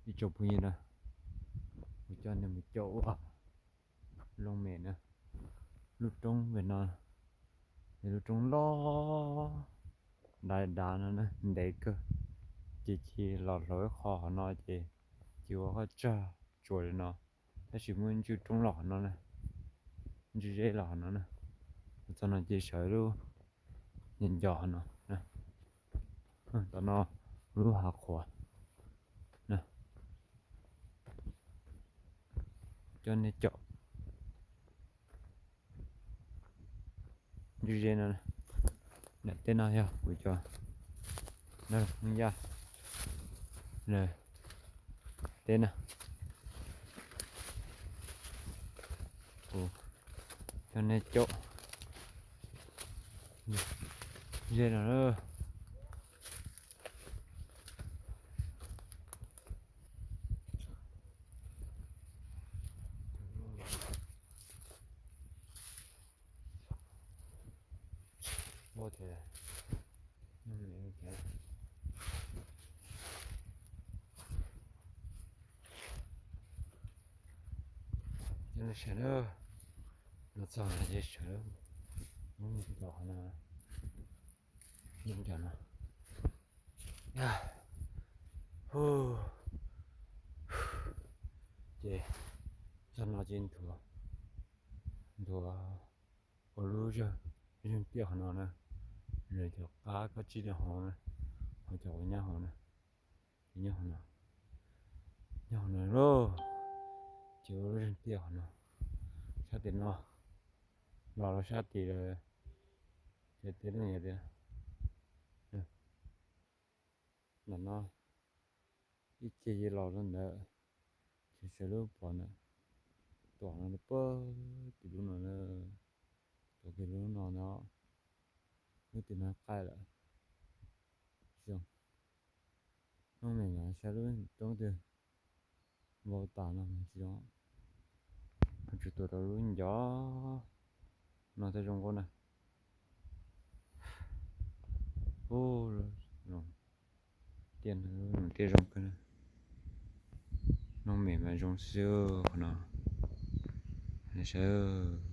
Ib tsoom phooj ywg na, kuv coj nej mus caum ua looj mem na. Lub roob pem no yog lub roob loj dav dav no na, ntev kawg. Ces cia los hloov ib qho hauv no ces cia ua qhov tsag tsuas li no, tab sis muaj ib ntsis roob los hauv no na, ntsis zeb los hauv no na. Txog no ces sawv lub nco nco hauv no na. Tom no lub hav qhuav na, coj nej caum ntsis zeb no. Daim teb no yog kuv cov Hmoob Yaj lawv teb na. Kuv coj nej caum zeb no na. Sawv na, no txog no ces sawv, mus los no, ncov no. Ces txog no ces ntuav, ntuav ua lub zeeg tiaj qhov no na. Lawv cov qab koj tsib rau hauv na, ho cov uas nyob hauv na, ces nyob hauv no, nyob hauv no lauj. Ces ua lub zeeg tiaj qhov no, sab tim no, los rau sab tim lawm, ces tej no tias ntawm no ib ce ces los rau ntawd, ces sawv lub pov ntawd, tom no puag tim lub no, tom kiag lub no no, lub tim no qaij lawm. Zoo, looj mem mas saib lub roob twg vau tas no mas tsis zoo, ho tsuas tuav rau lub ncov no thiaj zoo nkauj na. Ub, tiaj, tiaj zoo kawg na. Looj mem mas zoo xwb qhov no, saib.